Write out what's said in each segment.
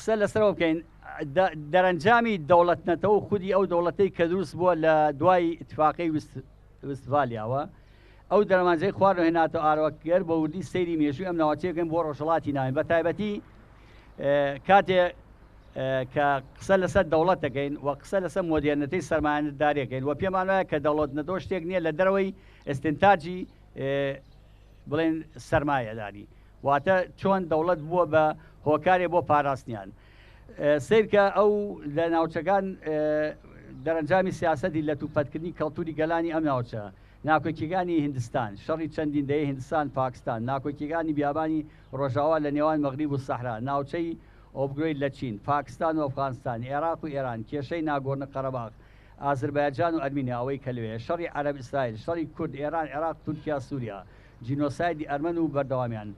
قسە لەسەرەوە بکەین دەرەنجامی دەوڵەت نەتەوە و خودی ئەو دەوڵەتەی کە دروست بووە لە دوای ئیتفاقی وستفالیاوە ئەو دەرەمانجەی خوارەوە هێناتەوە ئارەوە گەر بە وردی سەیری مێژووی ئەم ناوچەیە بکەین بۆ ڕۆژهەڵاتی ناوین بە تایبەتی کاتێ کە قسە لەسەر دەوڵەت دەکەین و قسە لەسەر مۆدێرنەتەی سەرمایەداریەکەین و پێمان وایە کە دەوڵەت نەتەوە شتێک نییە لە دەرەوەی ئستنتاجی بڵێن سەرمایەداری واتە چۆن دەوڵەت بووە بە هۆکارێ بۆ پاراستنیان. سەیرکە ئەو لە ناوچەکان دەرەنجامی سیاسەتی لەتوپەتکردنی کەڵتوری گەلانی ئەم ناوچە، ناکۆکیەکانی هیندستان، شەڕی چەندین دەیەی هیندستان پاکستان، ناکۆکیەکانی بیابانی ڕۆژاوا لە نێوان مەغریب و سەحرا، ناوچەی ئۆبگرۆی لە چین، پاکستان و ئەفغانستان، ئێراق و ئێران، کێشەی ناگۆرنە قەرەباغ، ئازربایجان و ئەرمینیا ئەوەی کە لەوێ، شەڕی عەرەب ئیسرائیل، شەڕی کورد ئێران عێراق تورکیا سوریا، جینۆسایدی ئەرمەن و بەردەوامیان.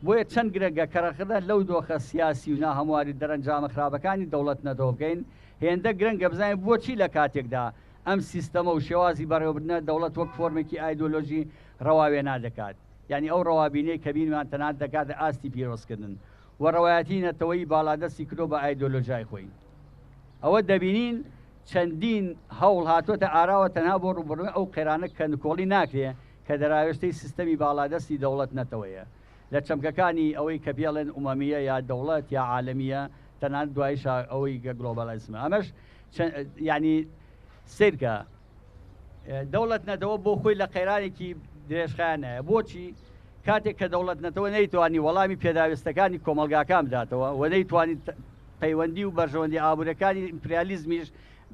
بۆیە چەند گرنگە کە ڕەخنە لەو دۆخە سیاسی و ناهەمواری و دەرەنجامە خراپەکانی دەوڵەت نەتەوە بکەین، هێندە گرنگە بزانین بۆچی لە کاتێکدا ئەم سیستەمە و شێوازی بەڕێوەبردنە دەوڵەت وەک فۆرمێکی ئایدۆلۆژی ڕەوا وێنا دەکات، یانی ئەو ڕەوابینیەی کە بینمان تەنانەت دەگاتە ئاستی پیرۆزکردن و ڕەوایەتی نەتەوەیی باڵادەستی کردووە بە ئایدۆلۆژیای خۆی. ئەوە دەبینین چەندین هەوڵ هاتۆتە ئاراوە تەنها بۆ ڕووبەڕووی ئەو قەیرانە کە نکۆڵی ناکرێ کە دەراوێشتەی سیستەمی باڵادەستی دەوڵەت نەتەوەیە لە چەمکەکانی ئەوەی کە پێڵێن ئومەمیە یا دەوڵەت یا عالەمیە تەنانەت دوایشا ئەوەی کە گلۆبالیزمە ئەمەش یعنی سەیرکە دەوڵەت نەتەوە بۆ خۆی لە قەیرانێکی درێژخایەنایە بۆچی کاتێک کە دەوڵەت نەتەوە نەیتوانی وەڵامی پێداویستەکانی کۆمەڵگاکان بداتەوە و نەیتوانی پەیوەندی و بەرژەوەندی ئابوورەکانی ئیمپریالیزمیش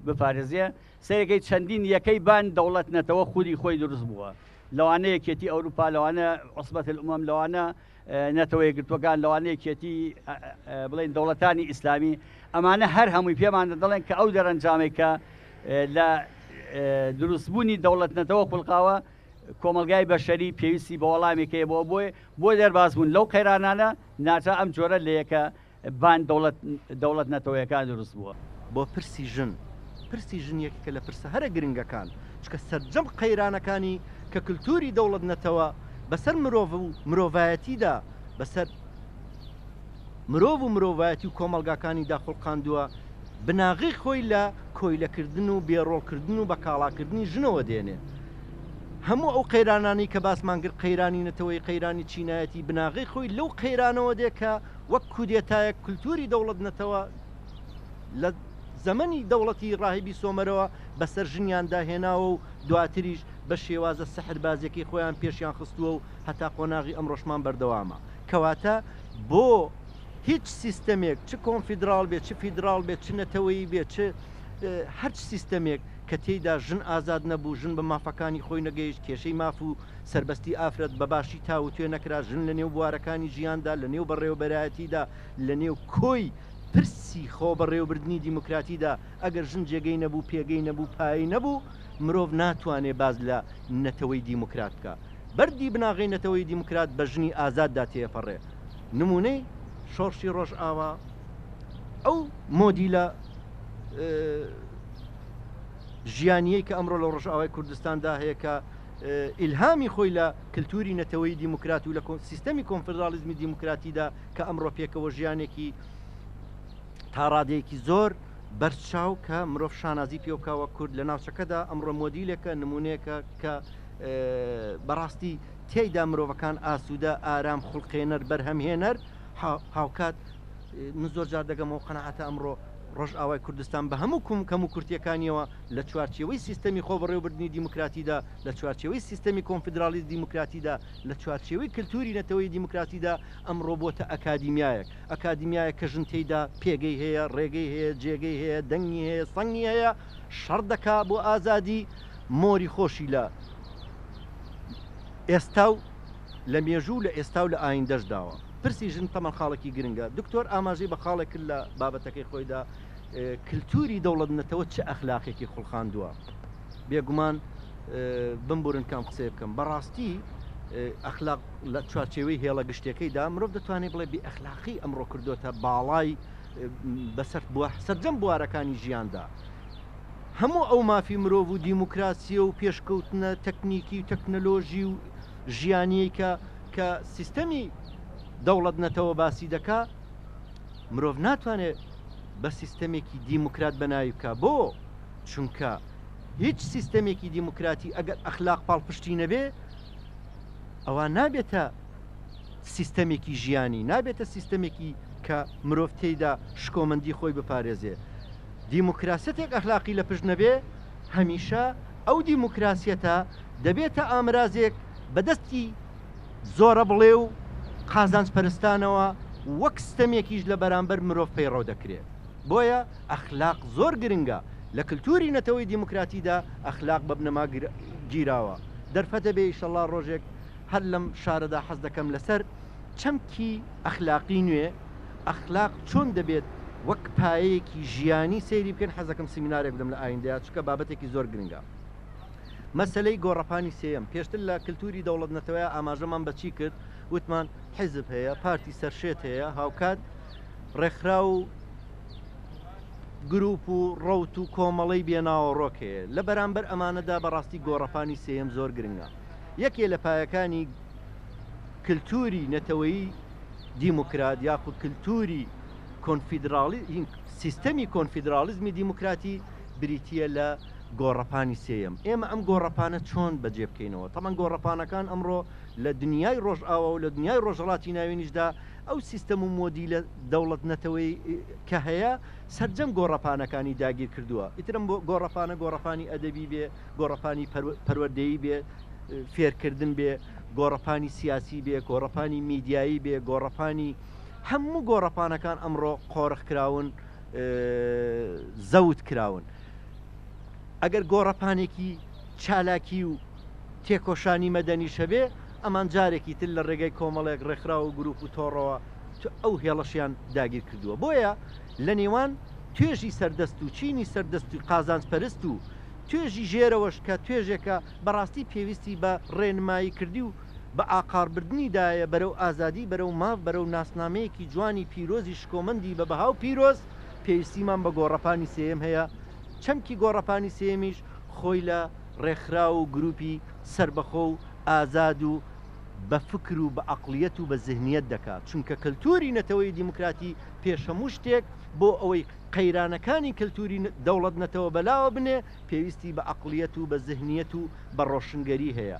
بپارێزێ سەیرەکەی چەندین یەکەی بان دەوڵەت نەتەوە خودی خۆی دروست بووە لەوانە یەکێتی ئەوروپا لەوانە عوسبەت الامم لەوانە نەتەوە یەکگرتووەکان لەوانە یەکێتی بڵێن دەوڵەتانی ئیسلامی ئەمانە هەر هەمووی پێمان دەڵێن کە ئەو دەرەنجامێک کە لە دروستبوونی دەوڵەت نەتەوە خوڵقاوە کۆمەلگای بەشەری پێویستی بە وەڵامێک هەیە بۆ بۆی بۆ دەربازبوون لەو قەیرانانە ناچا ئەم جۆرە لە یەکە بان دەوڵەت دەوڵەت نەتەوەیەکان دروست بووە. بۆ پرسی ژن، پرسی ژن یەکێکە لە پرسە هەرە گرنگەکان، چونکە سەرجەم قەیرانەکانی کە کلتوری دەوڵەت نەتەوە بەسەر مرۆڤ و مرۆڤایەتیدا بەسەر مرۆڤ و مرۆڤایەتی و کۆمەڵگاکانیدا خوڵقاندووە، بناغەی خۆی لە کۆیلەکردن و بێڕۆڵکردن و بەکاڵاکردنی ژنەوە دێنێ. هەموو ئەو قەیرانانەی کە باسمان کرد، قەیرانی نەتەوەیی، قەیرانی چینایەتی، بناغەی خۆی لەو قەیرانەوە دێ کە وەک کودێتایەک کولتوری دەوڵەت نەتەوە لە زەمەنی دەوڵەتی ڕاهیبی سۆمەرەوە بەسەر ژنیاندا هێناوە و دواتریش بە شێوازە سەحربازیەکەی خۆیان پێشیان خستووە و هەتا قۆناغی ئەمڕۆشمان بەردەوامە. کەواتە بۆ هیچ سیستەمێک چ کۆنفیدراڵ بێت چ فیدراڵ بێت چ نەتەوەیی بێت چ هەرچ سیستەمێک کە تێیدا ژن ئازاد نەبوو، ژن بە مافەکانی خۆی نەگەیشت، کێشەی ماف و سەربەستی ئافرەت بە باشی تاووتوێ نەکرا، ژن لە نێو بوارەکانی ژیاندا، لە نێو بەڕێوەبەرایەتیدا، لە نێو کۆی پرسی خۆبەڕێوەبردنی دیموکراتیدا ئەگەر ژن جێگەی نەبوو، پێگەی نەبوو، پایەی نەبوو، مرۆڤ ناتوانێ باس لە نەتەوەی دیموکرات بکا. بەردی بناغەی نەتەوەی دیموکرات بە ژنی ئازاددا تێپەڕێ. نموونەی شۆڕشی ڕۆژئاوا ئەو مۆدیلە ژیانییەی کە ئەمڕۆ لە ڕۆژئاوای کوردستاندا هەیە کە ئیلهامی خۆی لە کلتوری نەتەوەی دیموکرات و لە سیستەمی کۆنفدراڵیزمی دیموکراتیدا کە ئەمڕۆ پێکەوە ژیانێکی تا ڕادەیەکی زۆر بەرچاو کە مرۆڤ شانازی پێ بکا وەک کورد لە ناوچەکەدا ئەمڕۆ مۆدیلێکە نمونەیەکە کە بەڕاستی تێیدا مرۆڤەکان ئاسوودە ئارام خوڵقێنەر بەرهەمهێنەر هاوکات من زۆر جار دەگەمەوە قەناعەتە ئەمڕۆ ڕۆژئاوای کوردستان بە هەموو کوم کەم و کورتیەکانیەوە لە چوارچێوەی سیستەمی خۆبەڕێوەبردنی دیموکراتیدا، لە چوارچێوەی سیستەمی کۆنفیدراڵیست دیموکراتیدا، لە چوارچێوەی کلتوری نەتەوەی دیموکراتیدا ئەمڕۆ بۆتە ئەکادیمیایەک، ئەکادیمیایەک کە ژن تێیدا پێگەی هەیە، ڕێگەی هەیە، جێگەی هەیە، دەنگی هەیە، سەنگی هەیە، شەڕ دەکا بۆ ئازادی، مۆری خۆشی لە ئێستا و لە مێژوو و لە ئێستا و لە ئایندەش داوە. پرسی ژن تەمەن خاڵێکی گرنگە. دکتۆر ئاماژەی بە خاڵێک کرد لە بابەتەکەی خۆیدا، کلتوری دەوڵەت نەتەوە چ ئەخلاقێکی خوڵقاندووە؟ بێگومان بمبورن کە ئەم قسەیە بکەم، بەڕاستی ئەخلاق لە چوارچێوەی هێڵە گشتیەکەیدا مرۆڤ دەتوانێت بڵێ بێ ئەخلاقی ئەمڕۆ کردۆتە باڵای بەسەر سەرجەم بوارەکانی ژیاندا. هەموو ئەو مافی مرۆڤ و دیموکراسیە و پێشکەوتنە تەکنیکی و تەکنەلۆژی و ژیانیەی کە کە سیستەمی دەوڵەت نەتەوە باسی دەکا. مرۆڤ ناتوانێت بە سیستەمێکی دیموکرات بەناوی بکا، بۆ؟ چونکە هیچ سیستەمێکی دیموکراتی ئەگەر ئەخلاق پاڵپشتی نەبێ ئەوا نابێتە سیستەمێکی ژیانی، نابێتە سیستەمێکی کە مرۆڤ تێیدا شکۆمەندی خۆی بپارێزێ. دیموکراسیەتێک ئەخلاقی لە پشت نەبێ هەمیشە ئەو دیموکراسیەتە دەبێتە ئامرازێک بە دەستی زۆرەبڵێ و قازانج پەرستانەوە وەک ستەمێکیش لە بەرامبەر مرۆڤ پەیڕەو دەکرێ. بۆیە ئەخلاق زۆر گرنگە، لە کلتوری نەتەوەی دیموکراتیدا ئەخلاق بە بنەما گیراوە. دەرفەتە بێ ئیشەڵا ڕۆژێک هەر لەم شارەدا حەز دەکەم لەسەر چەمکی ئەخلاقی نوێ، ئەخلاق چۆن دەبێت وەک پایەیەکی ژیانی سەیری بکەین، حەز دەکەم سیمینارێک بدەم لە ئایندەیا چونکە بابەتێکی زۆر گرنگە. مەسەلەی گۆڕەپانی سێیەم، پێشتر لە کلتوری دەوڵەت نەتەوەیا ئاماژەمان بە چی کرد، وتمان حیزب هەیە، پارتی سەرشێت هەیە، هاوکات ڕێکخراو و گروپ و ڕەوت و کۆمەڵەی بێ ناوەڕۆک هەیە. لە بەرامبەر ئەمانەدا بەڕاستی گۆڕەپانی سێیەم زۆر گرنگە. یەکێ لە پایەکانی کلتوری نەتەوەیی دیموکرات یاخود کلتوری کۆنفیدراڵی سیستەمی کۆنفیدراڵیزمی دیموکراتی بریتییە لە گۆڕەپانی سێیەم. ئێمە ئەم گۆڕەپانە چۆن بەجێ بکەینەوە؟ تەبعەن گۆڕەپانەکان ئەمڕۆ لە دنیای ڕۆژئاوا و لە دنیای ڕۆژهەڵاتی ناوینیشدا ئەو سیستەم و مۆدیلە دەوڵەت نەتەوەی کە هەیە سەرجەم گۆڕەپانەکانی داگیر کردووە. ئیتر ئەم گۆڕەپانە گۆڕەپانی ئەدەبی بێ، گۆڕەپانی پەروەردەیی بێ، فێرکردن بێ، گۆڕەپانی سیاسی بێ، گۆڕەپانی میدیایی بێ، گۆڕەپانی هەموو گۆڕەپانەکان ئەمڕۆ قۆرخ کراون، زەوت کراون. ئەگەر گۆڕەپانێکی چالاکی و تێکۆشانی مەدەنیش هەبێ، ئەمان جارێکی تر لە ڕێگەی کۆمەڵێک ڕێکخراو و گروپ و تۆڕەوە ئەو هێڵەشیان داگیر کردووە. بۆیە لە نێوان توێژی سەردەست و چینی سەردەست و قازانجپەرست و توێژی ژێرەوەش کە توێژێکە بەڕاستی پێویستی بە ڕێنمایی کردی و بە ئاقاربردنی دایە بەرەو ئازادی بەرەو ماف بەرەو ناسنامەیەکی جوانی پیرۆزی شکۆمەندی بە بەها و پیرۆز پێویستیمان بە گۆڕەپانی سێیەم هەیە چەمکی گۆڕەپانی سێیەمیش خۆی لە ڕێکخراو و گروپی سەربەخۆ و ئازاد و بە فکر و بە ئەقڵیەت و بە زهنیەت دەکات چونکە کەلتوری نەتەوەی دیموکراتی پێش هەموو شتێک بۆ ئەوەی قەیرانەکانی کەلتوری دەوڵەت نەتەوە بەلاوە بنێ پێویستی بە ئەقڵیەت و بە زهنیەت و بە ڕۆشنگەری هەیە.